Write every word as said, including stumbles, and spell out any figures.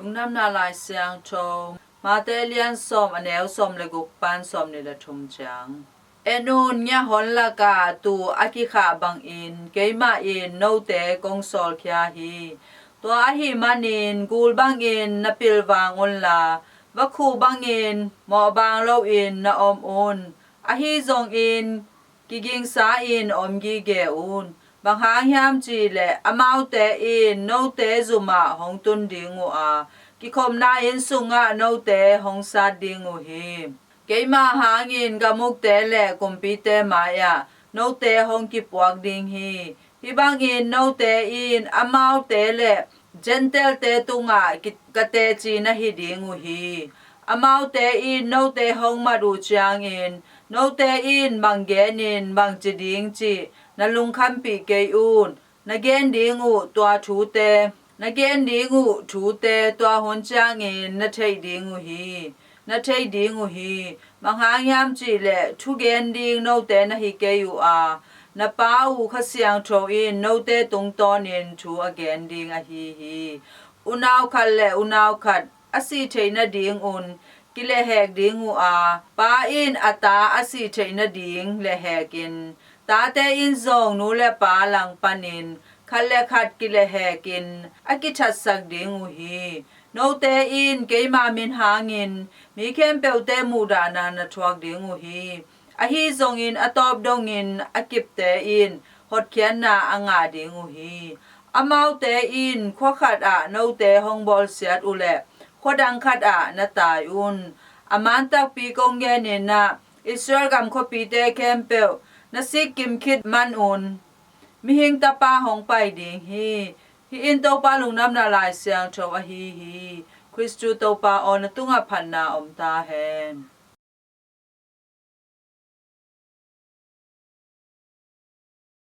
Lungdamna Lai Siangtho, Mate lian sawm, a neu sawm le guk pan sawm nih le thum ciang. En un, ngiahon lakah tuu a kikhah bangin keimah in note kong sawlkhia hi. Tua ahih manin gul bangin na pilvang unla, vakhu bangin mawhbaang loin na om un. Ahi zongin kigingsa-in om gige un. Bang hang hiam cih leh amaute in note zumah hong tun ding uh a, kikhopna inn sungah note hong sat ding uh hi. Keima hangin gam ukte le kumpite mai-ah note hong kipuak ding hi. Hih bangin note in amaute le Gentile-te tungah ki-, ka teci na hi ding uh hi. Amaute in note hong mat uh ciangin note in bang genin bang ci ding cih na lungkhampih kei un. Na gen ding uh tua thute, na gen ding uh thute tua hun ciangin na theih ding uh hi. Na theih ding uh hi. Bang hang hiam cih leh thugen ding note na hi kei uh a, na Pa uh Kha Siangtho in note tungtawnin thu a gen ding ahi hi. Unau khat le unau khat a sih theih nadingun kilehhek ding uh a, pa in a ta a sih theih nading lehhekin, tate in zong nu le pa langpanin khat le khat kilehhekin a kithatsak ding uh hi. Note in keima min hangin mi khempeuhte muhdahna na thuak ding uh hi. Ahi zongin a tawp dongin a kipte in hotkhiatna a ngah ding uh hi. Amaute in khua khatah note hong bawlsiat uhleh khua dang khatah na tai un. A man takpi kong genin ah, Israel gam khuapite khempeuh na sikkim khit manun Mihing Tapa hong pai ding hi. Hih in Topa Lungdamna Lai Siangtho ahi hi. Khristu Topa aw, na tungah phatna om ta hen.